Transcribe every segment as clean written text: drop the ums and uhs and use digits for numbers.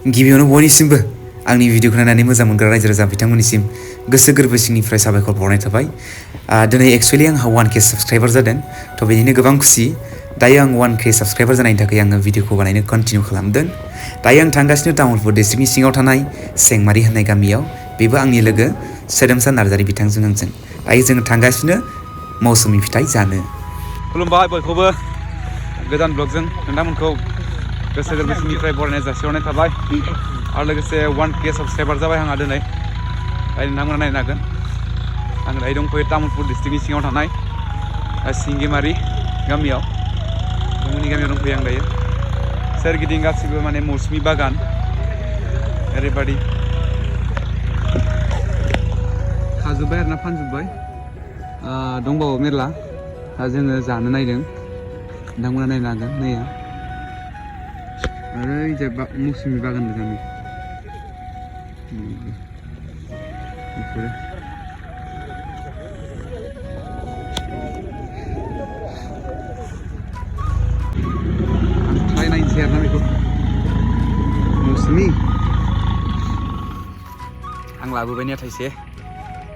गिबियावनो बयनिसिमबो आंनि भिडिअखौ नायनानै मोजां मोनग्रा रायजो राजा बिथांमोननिसिम गोसो गोरबो सिंनिफ्राय साबायखर बावनाय थाबाय। दिनै एक्सुवेलि आंहा 1K साबस्क्राइबार जादों, थ' बेनिनो गोबां खुसि। दायो आं 1K साबस्क्राइबार जानायनि थाखाय आङो भिडिअखौ बानायनो कन्टिनिउ खालामदों। दायो आं थांगासिनो तामुलपुर डिस्ट्रिक्टनि सिङाव थानाय सेंमारि होननाय गामियाव। बेबो आंनि लोगो सोदोमसा नार्जारि बिथांजों आंजों। दायो जोङो थांगासिनो मौसुमि फिथाइ जानो। खुलुमबाय बयखौबो गोदान ब्लगजों नोंथांमोनखौ गोसो गोरबोनिफ्राय बरायनाय जासिहरनाय थाबाय। आरो लोगोसे 1K साबस्क्राइबार जाबाय आंहा दिनै। दायो नोंथांमोना नायनो हागोन। आं दायो दंफैयो तामुलपुर डिस्ट्रिक्टनि सिङाव थानाय सिंगिमारि गामियाव। जोंनि गामियाव दंफैयो आं दायो। सोरगिदिं गासिबो माने मौसुमि बागान ओरैबायदि खाजोब्बाय आरोना फानजोब्बाय। दंबावो मेरला। दा जोङो जानो नायदों। नोंथांमोना नायनो हागोन नाया। आरो ओइजा मौसुमि बागान गोजानो बेफोरो ट्राइ नायनोसै आरोना बेखौ मौसुमि आं लाबोबाय थाइसे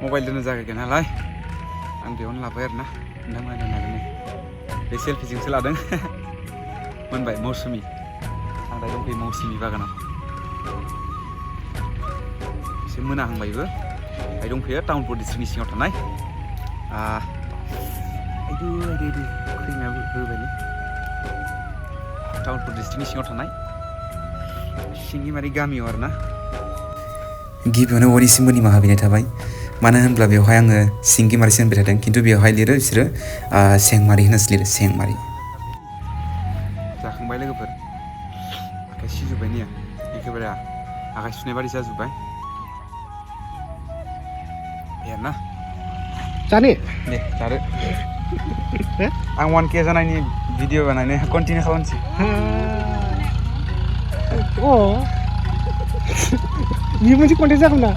मबाइल दोननो जागायगोन नालाय आं बेयावनो लाबाय आरोना। नोंथांमोना नायनो हागोन नै बे सेल्फिजोंसो लादों। मोनबाय मौसुमि। आं दायो दंफैयो मौसुमि बागानाव। एसे मोनाहांबायबो। दायो दंफैयो तामुलपुर डिस्ट्रिक्टनि सिङाव थानाय खैमायाबो होबायलै तामुलपुर डिस्ट्रिक्टनि सिङाव थानाय सिंगिमारि गामियाव आरोना। गिबियावनो बयनिसिमबो निमाहा बिनाय थाबाय। मानो होनब्ला बेवहाय आङो सिंगिमारिसो होनबाय थादों, खिन्थु बेवहाय लिरो बिसोरो सेंमारि होननासो लिरो, सेंमारि। जाखांबाय लोगोफोर। आखाइ सिजोब्बाय ने एखेबारे आखाइ सुनाय बादि जाजोब्बाय। ना जानो दे जादो। आं 1K जानायनि भिडिअ बानायनो कन्टिनिउ खालामसै। बियो मोनसे कन्टेन्ट जागोन ना।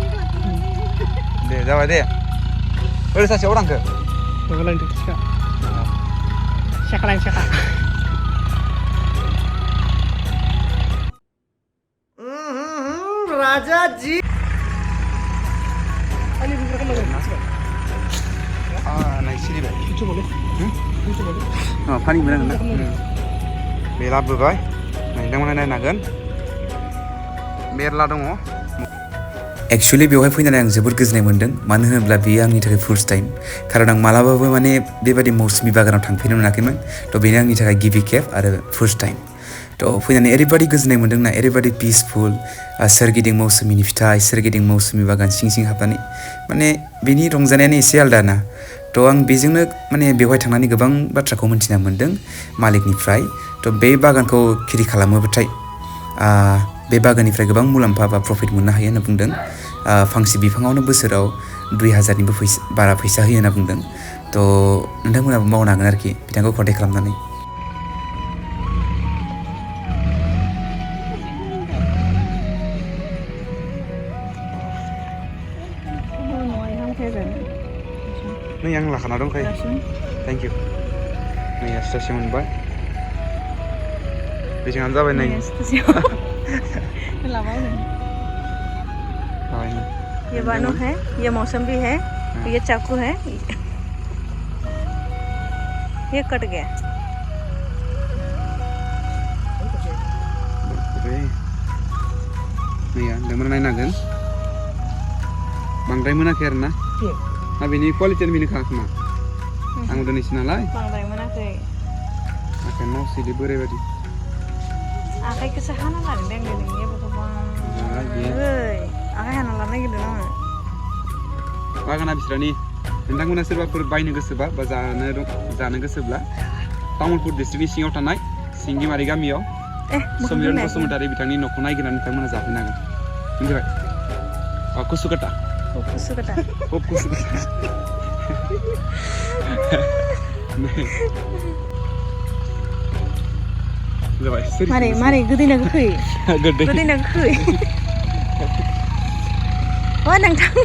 दे जाबाय दे। ओरै सासेयाव थांखो लायनोथ' सेखा लाइन सेखा राजा जी फानि मोनांगोन ना बे लाबोबाय। नोंथांमोना नायनो हागोन मेरला दङ। एक्सुवेलि बेवहाय फैनानै आं जोबोद गोजोननाय मोन्दों। मानो होनोब्ला बेयो आंनि थाखाय फार्स्ट टाइम। खारन आं मालाबाबो माने बेबादि मौसुमि बागानाव थांफेरनो मोनाखैमोन। थ' बेनो आंनि थाखाय गिबि खेब आरो फार्स्ट टाइम। थ' फैनानै ओरैबादि गोजोननाय मोन्दोंना, ओरैबादि पिसफुल। सोरगिदिं मौसुमिनि फिथाइ, सोरगिदिं मौसुमि बागान सिं सिं हाबनानै माने बेनि रंजानायानो एसे आलदा ना। थ' आं बेजोंनो माने बेवहाय थांनानै गोबां बाथ्राखौ मिन्थिना मोन्दों मालिकनिफ्राय। थ' बे बागानखौ खेथि खालामोबाथाय बे बागाननिफ्राय गोबां मुलाम्फा बा प्रफिट मोननो हायो होनना बुंदों। फांसे बिफाङावनो बोसोराव 2000निबो बारा फैसा होयो होनना बुंदों। थ' नोंथांमोनाबो मावनो हागोन आरोखि बिथांखौ कन्टेक्ट खालामनानै। नै आं लाखाना दंखायो। Thank you. नै आस्तासे मोनबाय। बेसेबां जाबाय नै ये बानू है, ये मौसम्बी है, ये चाकू है, ये कट गया। नैया नोंथांमोना नायनो हागोन बांद्राय मोनाखै आरोना। बेनि क्वालिटियानो बेनोखा खोमा। आं दोननोसै नालाय बांद्राय मोनाखै। आखाइ मावसैलै बोरायबादि। आखाइखौसो हाना लादों दे नोंनिया बहाबा। आखाइ हाना लानो नागिरदों आङो। बागाना बिस्रानि नोंथांमोना सोरबाफोर बायनो गोसोबा बा जानो गोसोब्ला तामुलपुर डिस्ट्रिक्टनि सिङाव थानाय सिंगिमारि गामियाव समिरन बसुमतारी बिथांनि न'खौ नायगिरनानै नोंथांमोना जाफैनो हागोन। मिथिबाय? कुसुकाटा। कुसुकाटा। जाबाय। मारै गोदैना गोखै? गोदैना गोखै? नोंथांनि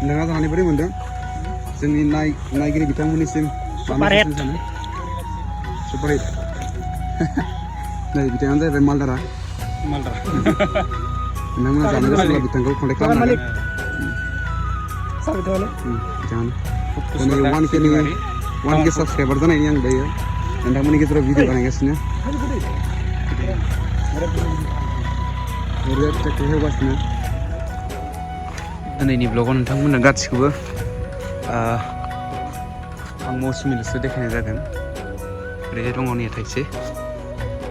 नोंहा जानानै बोरै मोनदों जोंनि नायगिरि बिथांमोननिसिम सुपारहिट सुपारहिट नै बिथाङानो जाहैबाय मालदारा नोंथांमोना जानो गोसोब्ला बिथांखौ कन्टेक्ट खालामनो हागोन साबित होनो बिथाङानो दिनै 1K साबस्क्राइबार जानायनि आं दायो नोंथांमोननि गेजेराव भिडिअ बानायगासिनो होगासिनो दिनैनि ब्लगाव नोंथांमोननो गासिखौबो आं मौसुमिल'सो देखायनाय जादों ओरैजाय दङ नै थाइसे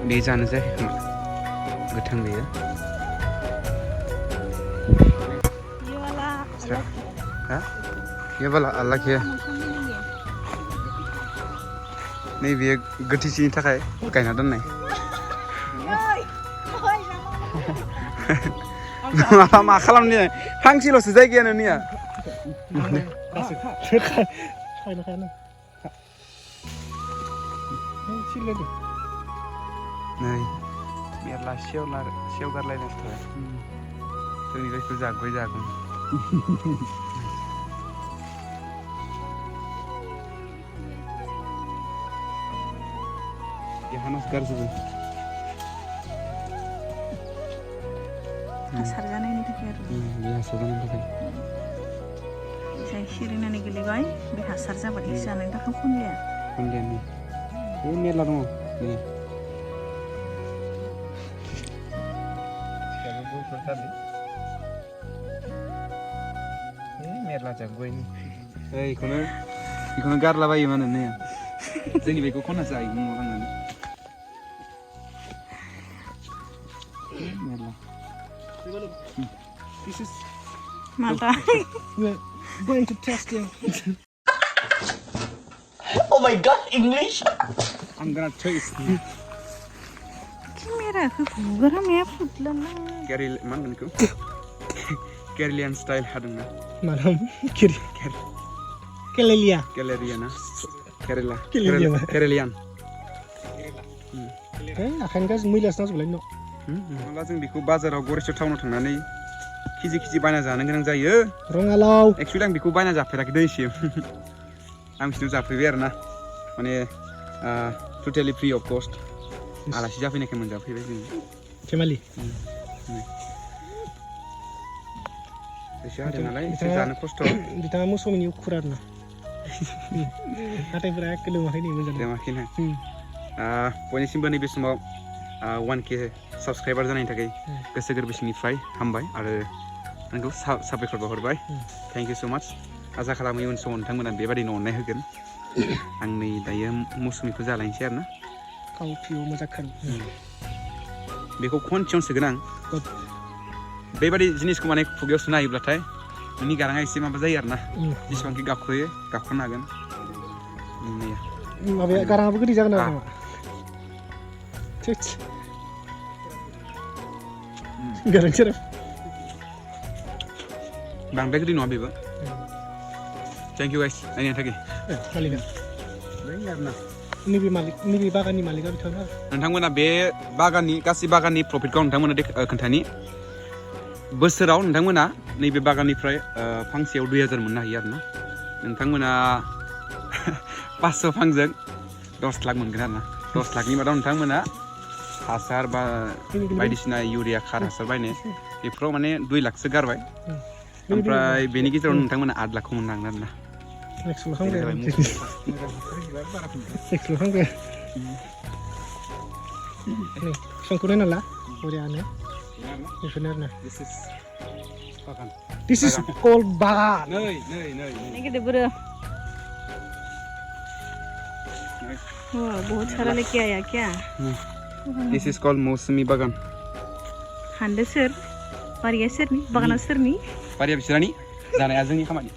बे जानो जायाखै खोमा गोथां बेयो ये वाला अलग है नैबे गोथैसिनि थाखाय गायना दोननाय मा खालामनो फांसेल'सो जायगायानो नैया नै मेरला सेवगारलायनाय थाबाय जोंनि जायखौ जागबाय जागोन Johannes गारजोबो हासार जानायनि थाखाय आरो बे हासार जानायनि थाखाय जाय सिरिनानै गोलैबाय बे हासार जाबाथाय जानायनि थाखाय खनलिया खनलियानो बे मेरला दङ नै मेरला जागबाय बेखौनो गारलाबायो मा होनो नै जोंनि बेखौ खना जायो न'आव लांनानै मेरला This is Malta. We're going to test him. Oh my god, English! I'm gonna taste Kamera ke fugara me futlana. Kerlian style hadungna Malam kiri. Kelelia. Keleriana Kerala Kelelia. Kerelian Akan gas muilas nas boleh no. माला जों बेखौ बाजाराव गरेसर टाउनाव थांनानै केजि बायना जानो गोनां जायो Rongalau. एक्चुअली आं बेखौ बायना जाफेराखै दिनैसिम आं बिसोरनाव जाफैबाय आरो ना माने टटेलि फ्रि अफ कस्ट आलासि जाफैनायखाय मोनजाफैबाय जों Family. फैसा होदों नालाय एसे जानो खस्थ' Bitanga musomini ukuran na. Natai berak kelumakai ni menjadi. लेमाखैनो बयनिसिमबो नैबे समाव 1K साबस्क्राइबार जानायनि थाखाय गोसो गोरबोनिफ्राय हामबाय आरो नोंखौ साबायखर बावहरबाय थेंक इउ सो माच आसा खालामो इयुन समाव नोंथांमोना बेबादिनो अननाय होगोन आं नै दायो मौसुमिखौ जालायनोसै आरो ना Kau piu masakan. बेखौ खनसेयावनो सोगोन आं बेबादि जिनिसखौ माने खुगायाव सोना हायोब्लाथाय नोंनि गाराङा एसे माबा जायो आरो ना जेसेबांखि गाख'यो गाख'नो हागोन Mabe garang apa gede jangan apa. Cek. Garang cerah. बांद्राय गोदै नङा बेबो थेंक इउ गाइस नायनायनि थाखाय Malika. आरोना Ini bi malik, ini bi bagan ni malika bitanga. नोंथांमोना बे बागाननि गासै बागाननि प्रफिटखौ नोंथांमोना खोन्थानि बोसोराव नोंथांमोना नैबे बागाननिफ्राय फांसेयाव 2000 मोननो हायो आरोना नोंथांमोना 500 फांजों 10 लाख मोनगोन आरोना 10 लाखनि मादाव नोंथांमोना हासार बा बायदिसिना इउरिया खार हासार बायनो बेफोराव माने 2 लाखसो गारबाय ओमफ्राय बेनि गेजेराव नोंथांमोना 8 लाखखौ मोननो हागोन आरोना Next lo hang deh. Next lo hang deh. Nih, sangkuran lah. Boleh aneh. Ini benar nah. This is called bagan. Ini kita ber. Wah, बहुत सारा लेके आया क्या? This is called मौसुमी बागान Handa sir, Paria sir nih, bagan sir nih. Pariya बिसोरनि जानाया जोंनि खामानि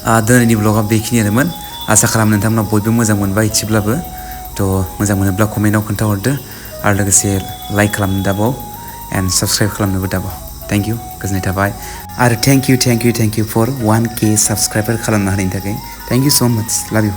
दिनैनि ब्लगा बेखिनियानोमोन आसा खालामो नोंथांमोना बयबो मोजां मोनबाय इसेब्लाबो थ' मोजां मोनोब्ला कमेन्टआव खोन्थाहरदो आरो लोगोसे लाइक खालामनो दाबाव एन्ड साबस्क्राइब खालामनोबो दाबाव थेंक इउ गोजोननाय थाबाय आरो thank you four 1K subscriber खालामनो हानायनि थाखाय थेंक इउ स' माच लाभ इउ